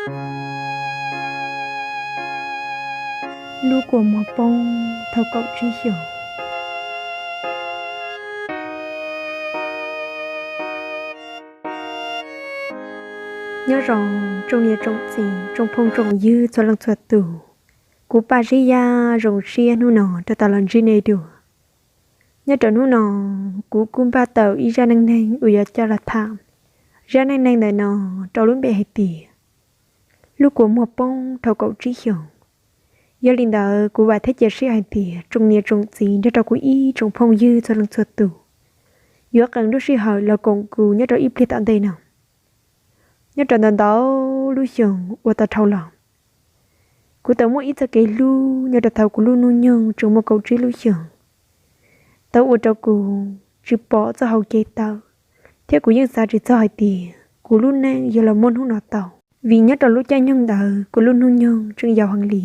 Lub kua muag poob thaum kaum tsib xyoos. Nyob zoo tsoom niam tsoom txiv tsoom phooj tsoom ywg txhua leej txhua tus, kuv Paj Zib Yaj zoo siab hnub no rov tau los ntsib nej dua. Nyob rau hnub no, kuv kuj npaj tau ib zaj neej neeg uas yuav coj los tham. Zaj neej neeg ntawm no rau lub npe hais tias lub kua muag poob thaum kaum tsib xyoos. Yog li ntawd kuv vam thiab cia siab hais tias tsoom niam tsoom txiv nrog rau kuv ib tsoom phooj ywg txhua leej txhua tus yuav qee lub sij hawm los koom kuv nyob rau ib pliag tom ntej no. Nyob rau ntau ntau lub xyoos uas tau dhau los, kuv tau muaj ib txoj kev hlub nyob rau thaum kuv lub hnub nyoog tseem muaj kaum tsib lub xyoos, tau ua rau kuv tsis pom txoj hau kev tawm, thiab kuv yeej xav tsis txog hais tias kuv lub neej yuav los muaj hnub no tau. Vim nyob rau lub caij nyoog ntawd kuv lub hnub nyoog tseem yau heev li,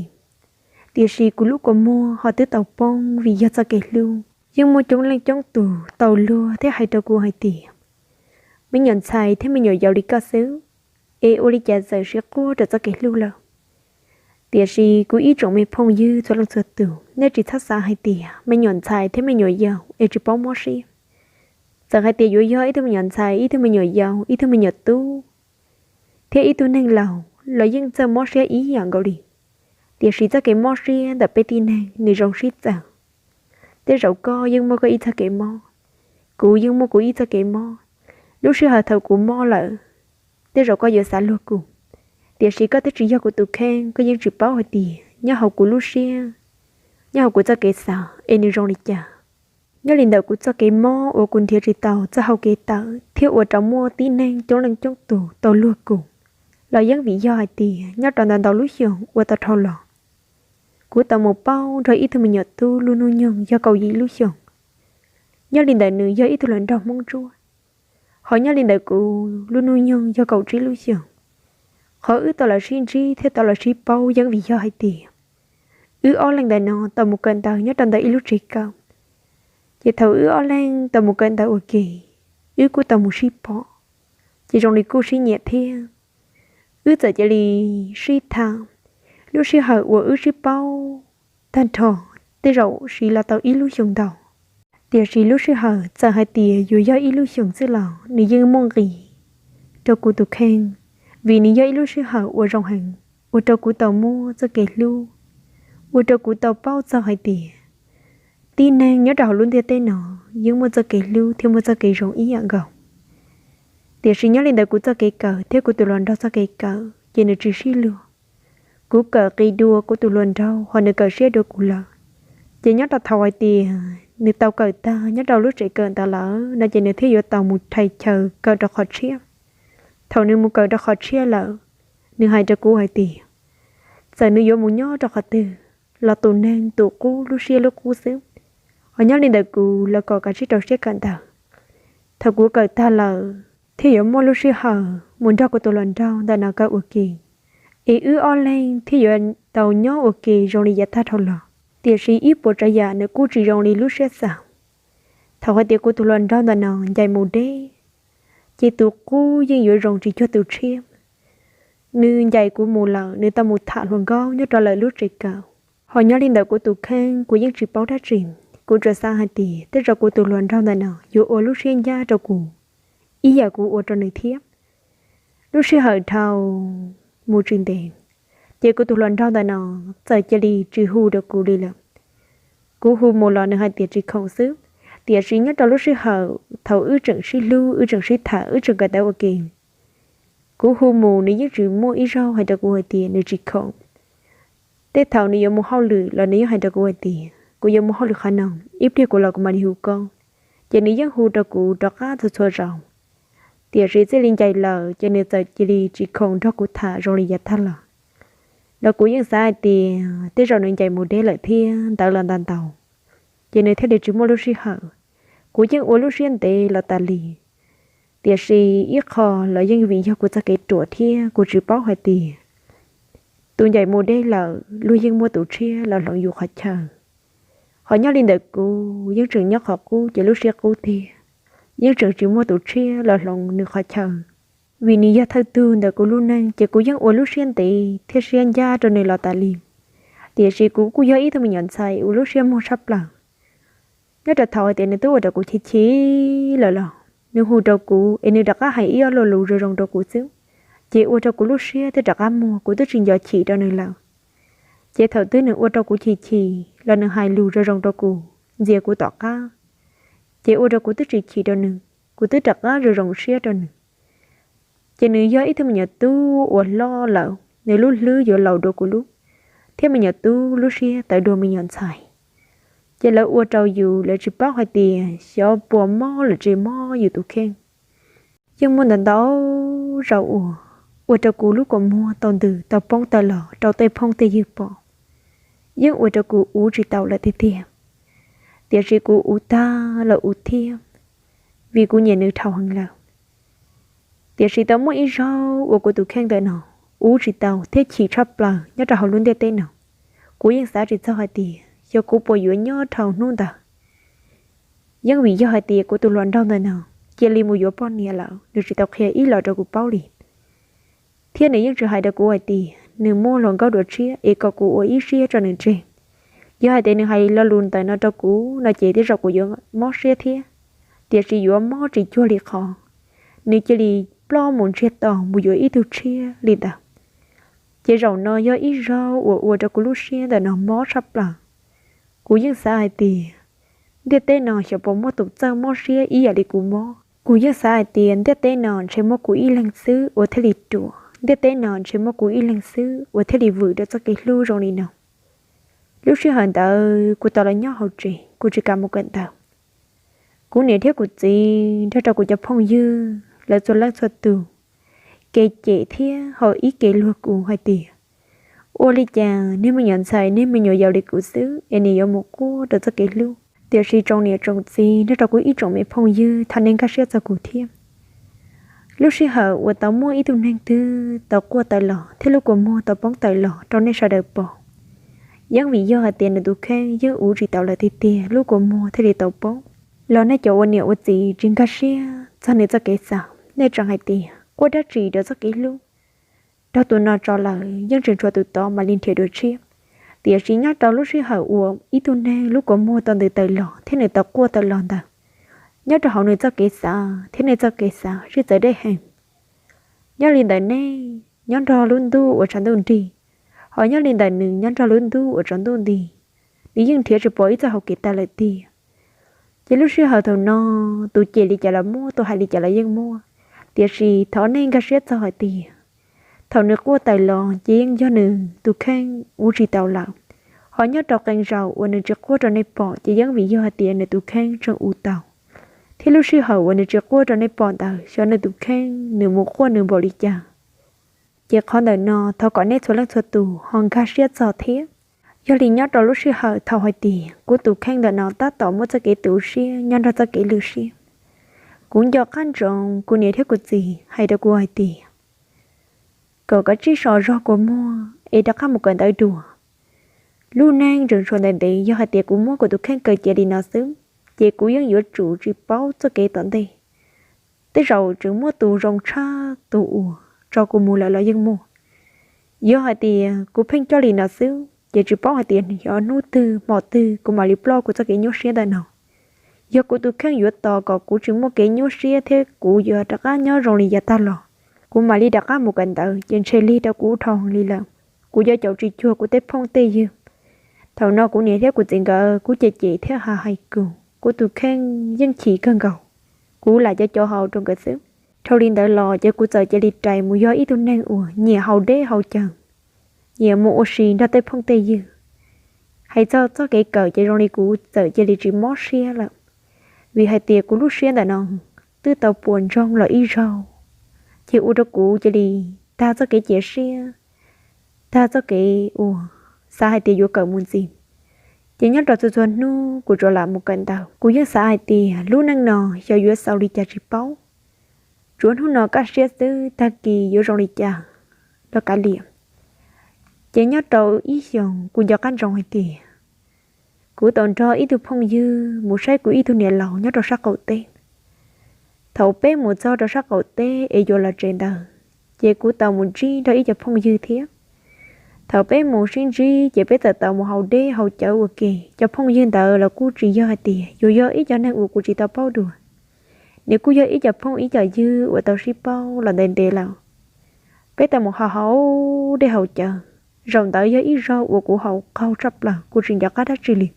tiam sis kuv lub kua muag ho twb tau poob vim yog txoj kev hlub. Yeej muaj coob leej coob tus tau luag thiab hais rau kuv hais tias, me nyuam ntxhais thiab me nyuam yaus li koj xwb, es ua li cas txawm siv quaj rau txoj kev hlub lawm. Tiam sis kuv ib tsoom me phooj ywg txhua leej txhua tus, nej tsis txhob xav hais tias me nyuam ntxhais thiab me nyuam yaus es tsis paub mob siab. Txawm hais tias yuav yog ib tug me nyuam ntxhais, ib tug me nyuam yaus, ib tug me nyuam tub, thiab ib tug neeg laus los yeej txawj mob siab ib yam nkaus li. Tiam sis txoj kev mob siab ntawm peb tib neeg nws zoo sib txawv. Tej zaum koj yeej muaj koj ib txoj kev mob, kuv yeej muaj kuv ib txoj kev mob. Lub sij hawm thaum kuv mob lawm, tej zaum koj yuav xav luag kuv, tiam sis koj twb tsis yog kuv tus kheej, koj yeej tsis paub hais tias nyob hauv kuv lub siab, nyob hauv kuv txoj kev xav es nws zoo li cas. Nyob li ntawm kuv txoj kev mob uas kuv nrhiav tsis tau txoj hau kev tawm thiab ua rau muaj tib neeg coob leej coob tus tau luag kuv, los yeej vim yog hais tias nyob rau ntau ntau lub xyoos uas tau dhau los, kuv tau mus paub nrog ib tug me nyuam tub lub hnub nyoog yog kaum yim lub xyoos. Nyob li ntawm nws yog ib tug hluas nraug Hmoob Ntsuab, ho nyob li ntawm kuv lub hnub nyoog yog kaum tsib lub xyoos. Qhov wb tau los sib ntsib thiab tau los sib paub yeej vim yog hais tias wb ob leeg ntawm no tau mus kawm ntawv nyob rau ntawm ib lub tsev kawm. Ces thaum wb ob leeg tau mus kawm ntawv ua ke, wb kuj tau mus sib pom, ces zoo li kuj sib nyiam thiab. Wb txawm cia li sib tham. Lub sij hawm uas wb sib paub tag nrho tej zaum siv los tau ib lub xyoos ntau. Tiam sis lub sij hawm txawm hais tias yuav yog ib lub xyoos xwb los nws yeej muaj nqis rau kuv tus kheej, vim nws yog ib lub sij hawm uas zoo heev, ua rau kuv tau muaj txoj kev hlub, ua rau kuv tau paub txog hais tias tib neeg nyob rau hauv lub ntiaj teb no yeej muaj txoj kev hlub thiab muaj txoj kev zoo ib yam nkaus. Tiam sis nyob li ntawm kuv txoj kev kawm thiab kuv tus hluas nraug txoj kev kawm ces nws tsis sib luag. Kuv kawm qis dua kuv tus hluas nraug ho nws kawm siab dua kuv lawm. Ces nyob rau thaum hais tias nws tau kawm tag nyob rau lub tsev kawm ntawd lawm no ces nws thiaj yuav tau mus rhais chaw kawm rau qhov tshiab. Thaum nws mus kawm rau qhov tshiab lawm, nws hais rau kuv hais tias txawm nws yuav mus nyob rau qhov twg los tus neeg tus qub lub siab lub qub xwb. Ho nyob li ntawm kuv los kom kav tsij rau siab kawm ntawv. Thaum kuv kawm tag lawm thiaj yuav muaj lub sij hawm mus nrog kuv tus hluas nraug ntawm no kawm ua ke, es wb ob leeg thiaj yuav tau nyob ua ke zoo li yav tag dhau los. Tiam sis ib puas tsav yam nws kuj tsis zoo li lub siab xav. Thaum hais tias kuv tus hluas nraug ntawm no ncaim mus deb, ces tus qub yeej yuav zoo tsis cuag tus tshiab. Nws ncaim kuv mus lawm, nws tau mus tham hluas nkauj nyob rau lawv lub tsev kawm. Ho nyob li ntawm kuv tus kheej kuv yeej tsis paub dab tsi. Kuv tsuas xav hais tias tej zaum kuv tus hluas nraug ntawm no yuav ua lub siab ncaj rau kuv ib yam kuv ua rau nws thiab. Lub sij hawm dhau mus tsis ntev, ces kuv tus hluas nraug ntawm no txawm cia li tsis hu rau kuv li lawm. Kuv hu mus los nws hais tias tsis khoom xwb. Tiam sis nyob rau lub sij hawm thaum wb tseem sib hlub, wb tseem sib tham, wb tseem kawm ntawv ua ke, kuv hu mus nws yeej tsis muaj ib zaug hais rau kuv hais tias nws tsis khoom. Tej thaum nws yuav mus hauj lwm los nws yeej hais rau kuv hais tias kuv yuav mus hauj lwm qhov no, ib pliag kuv los kuv mam li hu koj. Ces nws yeej hu rau kuv rov qab txhua txhua zaus. Tiam sis txij li ncaim lawm ces nws txawm cia li tsis khoom nrog kuv tham zoo li yav tag los. Los kuv yeej xav hais tias tej zaum nws ncaim mus deb lawm thiab ntawd los ntau ntau, ces nws thiaj li tsis muaj lub sij hawm. Kuv yeej ua lub siab ntev los tas li. Tiam sis ib qho los yeej vim yog kuv txoj kev ruam thiab kuv tsis paub hais tias tus ncaim mus deb lawm luag yeej muaj tus tshiab los hloov yus qhov chaw. Ho nyob li ntawm kuv yeej tseem nyob qhov qub ces lub siab qub tiag, yeej tseem tsis muaj tus tshiab los hloov nws qhov chaw. Vim nws yog thawj tug ntawm kuv lub neej ces kuv yeej ua lub siab ntev thiab siab ncaj rau nws los tas li. Tiam sis kuv kuj yog ib tug me nyuam ntxhais uas lub siab muag tshaj plaws. Nyob rau thaum hais tias nws twb ua rau kuv chim chim lawm los nws hu rau kuv es nws rov qab hais ib ob lo lus zoo zoo rau kuv xwb, ces ua rau kuv lub siab thiaj rov qab muag, kuv twb tsis nco chim rau nws lawm. Ces thaum twg nws ua rau kuv chim chim los nws hais lus zoo zoo rau kuv, ntxias kuv tom qab, ces ua rau kuv twb tsis chim rau nws, kuv twb rov qab zoo zoo siab rau nws. Ces nws yog ib tug me nyuam tub uas hlob lawm, nws lub hlwb yuav laus dua kuv lub, thiab me nyuam tub lub siab tawv dua me nyuam ntxhais. Ces lawv ua rau yus, lawv tsis paub hais tias xyov puas mob lawm tsis mob yus tus kheej. Yeej muaj ntau ntau zaus uas ua rau kuv lub kua muag tau ntws tau poob tawm los rau tej phooj tej ywg pom, yeej ua rau kuv uv tsis tau lawm tiag tiag. Tiam sis kuv uv tag los uv thiab, vim kuv nyiam nws dhau heev lawm. Tiam sis tau muaj ib zaug uas kuv tus kheej ntawm no uv tsis tau thiab chim tshaj plaws nyob rau hauv lub ntiaj teb no. Kuv yeej xav tsis txog hais tias xyov kuv puas yuav nyob dhau hnub ntawd. Yeej vim yog hais tias kuv tus hluas nraug ntawm no cia li mus yuav poj niam lawm, nws tsis tau qhia ib los rau kuv paub li. Thiab nws yeej tsis hais rau kuv hais tias nws muaj hluas nkauj dua tshiab es kom kuv ua ib siab tso nws tseg. Yog hais tias nws hais lo lus ntawm no rau kuv no ces tej zaum kuv yuav mob siab thiab, tiam sis yuav mob tsis cuag li qhov nws cia li ploj mus ntsiag to mus yuav ib tug tshiab li ntawd. Ces zaum no yog ib zaug uas ua rau kuv lub siab ntawm no mob tshaj plaws. Kuv yeej xav hais tias ntiaj teb no xyov puas muaj tus txawj mob siab ib yam li kuv mob. Kuv yeej xav hais tias ntiaj teb no ntshe muaj kuv ib leeg xwb uas thiaj li ruam, ntiaj teb no ntshe muaj kuv ib leeg xwb uas thiaj li vwm rau txoj kev hlub zoo li no. Lub sij hawm ntawd kuv tau los nyob hauv tsev, kuv tsis kam mus kawm ntawv. Kuv niam thiab kuv txiv nrog rau kuv cov phooj ywg lawv txhua leej txhua tus kev cem thiab ho ib kev luag kuv hais tias, ua li cas niag me nyuam ntxhais niag me nyuam yaus li kuv xwb es nws yuav mus quaj rau txoj kev hlub. Tiam sis tsoom niam tsoom txiv nrog rau kuv ib tsoom me phooj ywg thov nej nkag siab txog kuv thiab. Lub sij hawm uas tau muaj ib tug neeg twg tau quaj tawm los thiab lub kua muag tau poob tawm los rau nej sawv daws pom, yeej vim yog hais tias nws tus kheej yeej uv tsis tau lawm tiag tiag lub kua muag thiaj li tau poob. Los nej cov ua niam ua txiv tsis nkag siab txog nws txoj kev xav, nej tseem hais tias quaj dab tsi rau txoj kev hlub, raug tus no tso lawm yeej tseem tshuav tus tod mam li nrhiav dua tshiab. Tiam sis nyob rau lub sij hawm uas ib tug neeg lub kua muag tau ntws tawm los thiab nws tau quaj tawm los ntawd, nyob rau hauv nws txoj kev xav thiab nej txoj kev xav sib txawv deb heev. Nyob li ntawm nej nyob nrog lub ntuj uas tshav ntuj nrig, ho nyob li ntawm nws nyob nrog lub ntuj uas tsaus ntuj nti, nws yeej nrhiav tsis pom ib txoj hau kev tag lawm tiag. Ces lub sij hawm thaum no, tus cem li cas los muaj, tus hais li cas los yeej muaj, tiam sis thov nej nkag siab txog hais tias thaum nws quaj tawm los ces yeej yog nws tus kheej uv tsis tau lawm. Ho nyob rau qee zaus uas nws tsis quaj rau nej pom ces yeej vim yog hais tias nws tus kheej tseem uv tau. Thiab lub sij hawm uas nws tsis quaj rau nej pom ntawd xyov nws tus kheej nws mus quaj nws npaum li cas. Ces qhov ntawm no thov kom nej txhua leej txhua tus ho nkag siab txog thiab. Yog li nyob rau lub sij hawm thaum hais tias kuv tus kheej ntawm no tab tom muaj txoj kev tu siab nyob nrog txoj kev lwj siab, kuv nco qab ntsoov kuv niam thiab kuv txiv hais rau kuv hais tias kom kav tsij so zog kua muag es rov qab mus kawm ntawv dua. Lub neej tseem tshuav ntev ntev, yog hais tias kuv muab kuv tus kheej kaw cia li no xwb, ces kuv yeej yuav tsum tsis paub txoj kev tom ntej. Tej zaum tseem muaj tus zoo tshaj tus uas tso kuv mus lawm los yeej muaj. Yog hais tias kuv pheej coj li no xwb ces tsis paub hais tias xyov hnub twg hmo twg kuv mam li ploj kuv txoj kev nyuaj siab ntawm no. Yog kuv tus kheej yuav tos kom kuv tsis muaj kev nyuaj siab thiab kuv yuav rov qab nyob zoo li yav tag los, kuv mam li rov qab mus kawm ntawv ces ntshe lig rau kuv dhau li lawm. Kuv yuav caum tsis cuag kuv tej phooj tej ywg. Thaum no kuv niam thiab kuv txiv nkawd kuj cem cem thiab hais hais kuv, kuv tus kheej yeej chim kawg nkaus. Kuv lam cov cov haus rau nkawd xwb. Dhau li ntawd los ces kuv txawm cia li rais mus yog ib tug neeg uas nyiam haus deb haus cawv, nyiam mus ua si nrog tej phooj tej ywg. Hais txog txoj kev kawm ces zoo li kuv txawm cia li tsis mob siab lawm, vim hais tias kuv lub siab ntawm no twb tau puas ntsoog los ib zaug, ces ua rau kuv cia li tag txoj kev cia siab, tag txoj kev uas xav hais tias yuav kawm mus ntxiv. Ces nyob rau txhua txhua hnub kuv tsuas lam mus kawm ntawv, kuv yeej xav hais tias lub neej no xyov yuav xaus li cas tsis paub, tsuav hnub no kaj siab xwb tag kis yuav zoo li cas los kav liam. Ces nyob rau ib xyoos kuv nco qab ntsoov hais tias kuv tau nrog ib tug phooj ywg mus saib kuv ib tug niam laus nyob rau sab qaum teb. Thaum peb mus txog rau sab qaum teb es yuav los tsev ntawd, ces kuv tau mus ntsib nrog ib cov phooj ywg thiab. Thaum peb mus sib ntsib ces peb txawm tau mus haus dej haus cawv ua ke. Cov phooj ywg ntawd los kuj tsis yog hais tias yuav yog ib cov neeg uas kuv tsis tau paub dua, nws kuj yog ib cov phooj ib cov ywg uas tau sib paub los ntev ntev lawm. Peb tau mus haus haus dej haus cawv, zaum ntawd yog ib zaug uas kuv haus qaug tshaj plaws, kuv tsis nco qab dab tsi li.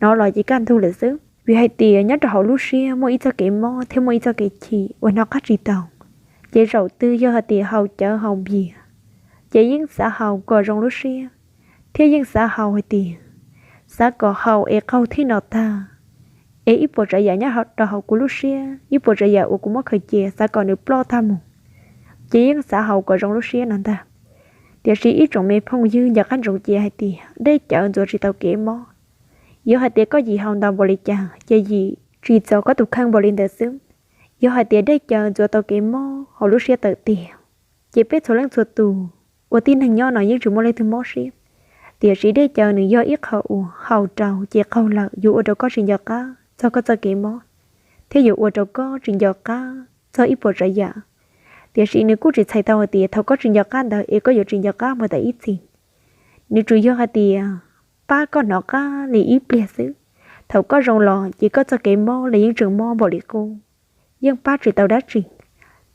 Hnov los ces kaj ntug lawm xwb, vim hais tias nyob rau hauv lub siab muaj ib txoj kev mob thiab muaj ib txoj kev chim uas hnov qab tsis tau. Ces zaum twg yog hais tias haus cawv haus npias, ces yeej xav haus kom zoo lub siab, thiab yeej xav haus hais tias xav kom haus es qaug thij no tag, es ib puas tsav yam nyob rau hauv kuv lub siab, ib puas tsav yam uas kuv muab khaws cia xav kom nws ploj tag mus, ces yeej xav haus kom zoo lub siab no ntag. Tiam sis ib tsoom me phooj ywg nco qab ntsoov cia hais tias dej cawv ntxuav tsis tau kev mob. Yog hais tias koj yim haus ntau npaum li cas ces yim tsis txaus koj tus kheej npaum li ntawd xwb. Yog hais tias dej cawv ntxuav tau kev mob hauv lub siab tawm tiag, ces peb txhua leej txhua tus ua tib neeg nyob no yeej tsis muaj leej twg mob siab. Tiam sis dej cawv nws yog ib qho uas haus rau ces qaug lawm yuav ua rau koj tsis nco qab txog koj txoj kev mob, thiab yuav ua rau koj tsis nco qab txog ib puas tsav yam. Tiam sis nws kuj tsis txhais tau hais tias thaum koj tsis nco qab ntawd es koj yuav tsis nco qab mus tas ib txhis. Nws tsuas yog hais tias pab koj hnov qab li ib pliag xwb. Thaum koj zoo los ces koj txoj kev mob los yeej tseem mob npaum li qub, yeej pab tsis tau dab tsi.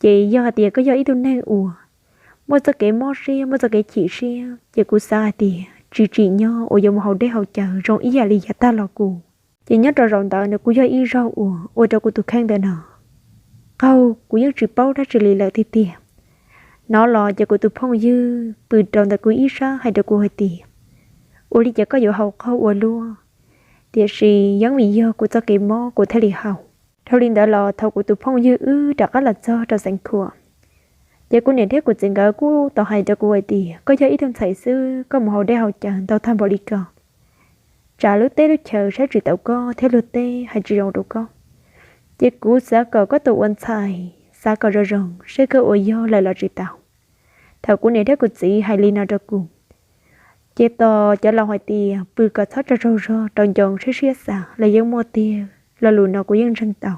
Ces yog hais tias koj yog ib tug neeg uas muaj txoj kev mob siab, muaj txoj kev chim siab, ces kuv xav hais tias tsis tsim nyog uas yuav mus haus dej haus cawv zoo ib yam li yav tag los kuv. Ces nyob rau zaum ntawd nws kuj yog ib zaug uas ua rau kuv tus kheej ntawm no qaug, kuv yeej tsis paub dab tsi li lawm tiag tiag. Hnov los ces kuv tus phooj ywg pw rau ntawm kuv ib sab hais rau kuv hais tias, ua li cas koj yuav haus qaug ua luaj? Tiam sis yeej vim yog kuv txoj kev mob kuv thiaj li haus. Dhau li ntawd los thaum kuv tus phooj ywg wb rov qab los txog rau Xeev Khuam, ces kuv niam thiab kuv txiv nkawd kuj tau hais rau kuv hais tias koj yog ib tug ntxhais xwb, koj mus haus dej haus cawv ntau tag npaum li ko, tsam lub teb lub chaw saib tsis taus koj thiab luag teb hais tsis zoo rau koj. Ces kuv xav kom koj tus ua ntxhais xav kom zoo zoo, seb koj ua yog lawm los tsis tau. Thaum kuv niam thiab kuv txiv hais li no rau kuv, ces tos cov laus hais tias pw kom txhob tsaug zog rau ncoo siab siab xav los yeej muaj tiag, lo lus no kuv yeej ntseeg tau.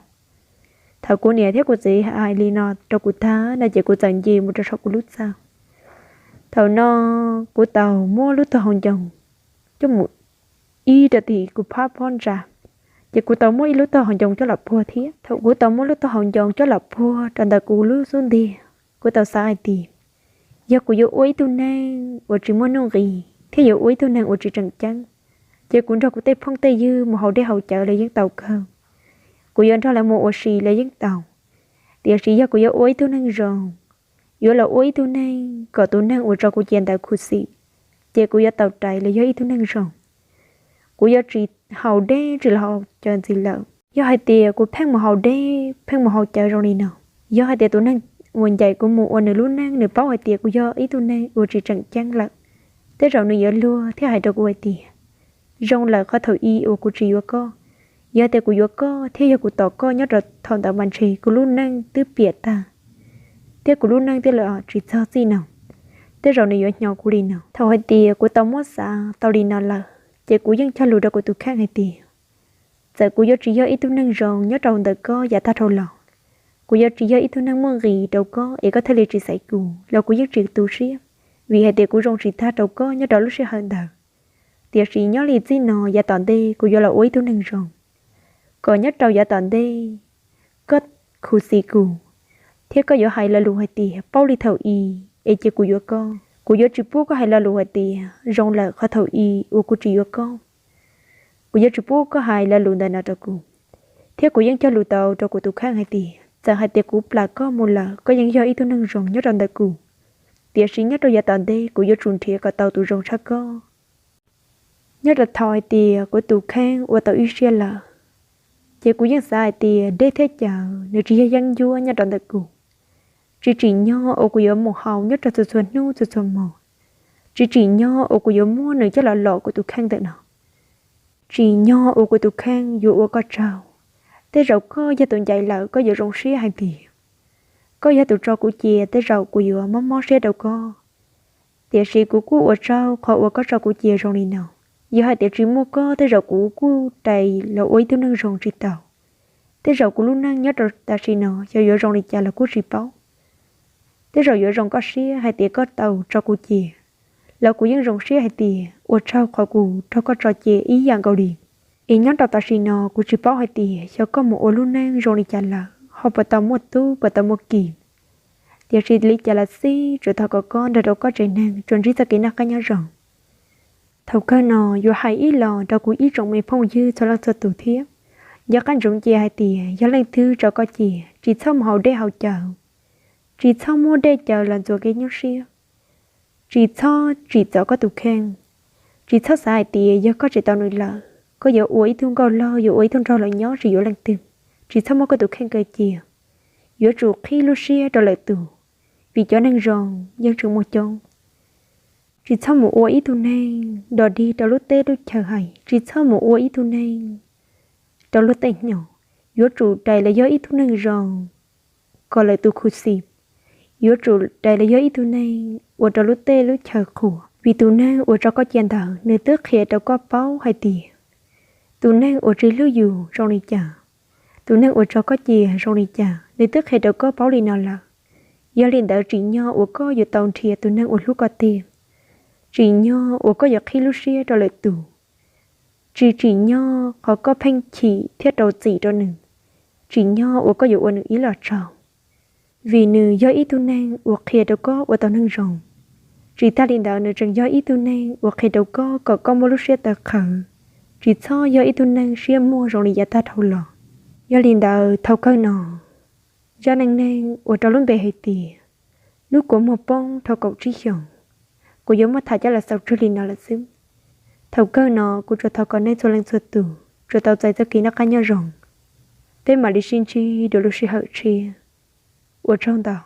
Thaum kuv niam thiab kuv txiv hais li no rau kuv tag no ces kuv txawm nce mus rau saum kuv lub txaj. Thaum no kuv tau muab lub tog hauv ncoo coj mus ib rau tim kuv phab pob ntsa, ces kuv tau muab ib lub tog hauv ncoo coj los puag thiab. Thaum kuv tau muab lub tog hauv ncoo coj los puag rau ntawm kuv lub xub ntiag, kuv tau xav hais tias yog kuv yuav ua ib tug neeg uas tsis muaj nuj nqis thiab yuav ua ib tug neeg uas tsis tseem ceeb, ces kuv nrog kuv tej phooj tej ywg mus haus dej haus cawv los yeej tau kawg. Kuv yuav nrog lawv mus ua si los yeej tau. Tiam sis yog kuv yuav ua ib tug neeg zoo, yuav los ua ib tug neeg kom tus neeg uas tso kuv cia ntawd khuv xim, ces kuv yuav tau rais los yog ib tug neeg zoo. Kuv yuav tsis haus dej tsis los haus cawv ntxiv lawm. Yog hais tias kuv pheej mus haus dej pheej mus haus cawv zoo li no, yog hais tias tus neeg uas ncaim kuv mus ua nws lub neej nws paub hais tias kuv yog ib tug neeg uas tsis tseem ceeb lawm, tej zaum nws yuav luag thiab hais rau kuv hais tias zoo lawm qhov thaum i uas kuv tsis yuav koj. Yog tias kuv yuav koj thiab yog kuv tos koj nyob rau thaum ntawd mas ntshe kuv lub neej twb piam tag thiab kuv lub neej twb los tsis txog txij no. Tej zaum nws yuav hnyo kuv li no. Thaum hais tias kuv tau muab xav tau li no lawm, ces kuv yeej cog lus rau kuv tus kheej hais tias txawm kuv yuav tsis yog ib tug neeg zoo nyob rau ntawm koj yav tag dhau los, kuv yuav tsis yog ib tug neeg muaj nqis rau koj es koj thiaj li tsis xaiv kuv los kuv yeej tsis tu siab, vim hais tias kuv zoo tsis tag rau koj nyob rau lub sij hawm ntawd. Tiam sis nyob li txij no yav tom ntej kuv yuav los ua ib tug neeg zoo, kom nyob rau yav tom ntej koj khuv xim kuv, thiab koj yuav hais lo lus hais tias paub li thaum i es cia kuv yuav koj. Kuv yuav tsis pub koj hais lo lus hais tias zoo lawm qhov thaum i uas kuv tsis yuav koj. Kuv yuav tsis pub koj hais lo lus ntawm no rau kuv. Thiab kuv yeej cog lus tau rau kuv tus kheej hais tias txawm hais tias kuv plam koj mus lawm koj yeej yog ib tug neeg zoo nyob rau ntawm kuv. Tiam sis nyob rau yav tom ntej kuv yuav tsum nrhiav kom tau tus zoo tshaj koj. Nyob rau thaum hais tias kuv tus kheej ua tau ib siab lawm, ces kuv yeej xav hais tias dej thiab cawv nws tsis yog yeeb ncuab nyob rau ntawm kuv. Tsis tsim nyog uas kuv yuav mus haus nyob rau txhua txhua hnub txhua txhua hmo. Tsis tsim nyog uas kuv yuav muab nws coj los lom kuv tus kheej ntawm no. Tsim nyog uas kuv tus kheej yuav ua koj tsaug. Tej zaum koj yog tus ncaim lawm koj yuav zoo siab hais tias koj yog tus tso kuv cia, tej zaum kuv yuav mob mob siab rau koj. Tiam sis kuv kuj ua tsaug qhov uas koj tso kuv cia zoo li no. Yog hais tias tsis muaj koj tej zaum kuv kuj rais los ua ib tug neeg zoo tsis tau. Tej zaum kuv lub neej nyob rau tam sim no xyov yuav zoo li cas los kuj tsis paub. Tej zaum yuav zoo koj siab hais tias koj tau tso kuv cia, los kuv yeej zoo siab hais tias ua tsaug qhov kuv raug koj tso cia ib yam nkaus li. Es nyob rau tam sim no kuv tsis paub hais tias xyov koj mus ua lub neej zoo li cas lawm, ho puas tau muaj tub puas tau muaj ki. Tiam sis li cas los xij tsuas thov kom koj nrog rau koj tsev neeg tsuas ntsib txoj kev noj qab nyob zoo. Thaum kawg no yuav hais ib los rau kuv ib tsoom me phooj ywg txhua leej txhua tus thiab, nco qab ntsoov cia hais tias yog leej twg tso koj cia tsis txhob mus haus dej haus cawv, tsis txhob muab dej cawv los ntxuav kev nyuaj siab, tsis txhob tsim txom koj tus kheej, tsis txhob xav hais tias yog koj tsis tau nws lawm koj yuav ua ib tug nkauj laug yuav ua ib tug nraug los nyob tsis yuav leej twg. Tsis txhob muab koj tus kheej kaw cia, yuav tsum qhib lub siab rau lwm tus, vim cov neeg zoo yeej tseem muaj coob. Tsis txhob mus ua ib tug neeg dog dig rau lub teb lub chaw hais, tsis txhob mus ua ib tug neeg rau luag tej hnyo. Yuav tsum rais los yog ib tug neeg zoo kom lwm tus khuv xim. Yuav tsum rais los yog ib tug neeg ua rau lub teb lub chaw qhuas, vim tus neeg uas tso koj cia ntawd nws twb qhia rau koj paub hais tias tus neeg uas tsis hlub yus zoo li cas, tus neeg uas tso koj cia zoo li cas, nws twb qhia rau koj paub li no lawm. Yog li ntawd tsim nyog uas koj yuav tau nrhiav tus neeg uas hlub koj tiag, tsim nyog uas koj yuav qhib lub siab rau lwm tus, tsis tsim nyog qhov koj pheej chim thiab rau txim rau nws, tsim nyog uas koj yuav ua nws ib los tsaug, vim nws yog ib tug neeg uas qhia rau koj ua tau neeg zoo. Tsis tag li ntawd nws tseem yog ib tug neeg uas qhia rau koj kom koj muaj lub siab tawv qhawv, tsis txhob yog ib tug neeg siab muag zoo li yav tag dhau los. Yog li ntawd thaum kawg no, zaj neej neeg uas rau lub npe hais tias lub kua muag poob dhau kaum tsib xyoos, kuv yuav muab tham coj los xaus tsawg li no lawm xwb. Thaum kawg no kuv tsuas thov kom nej txhua leej txhua tus tsuas tau txais txoj kev noj qab nyob zoo. Peb mam li sib ntsib dua lub sij hawm tshiab. Ua tsaug ntau.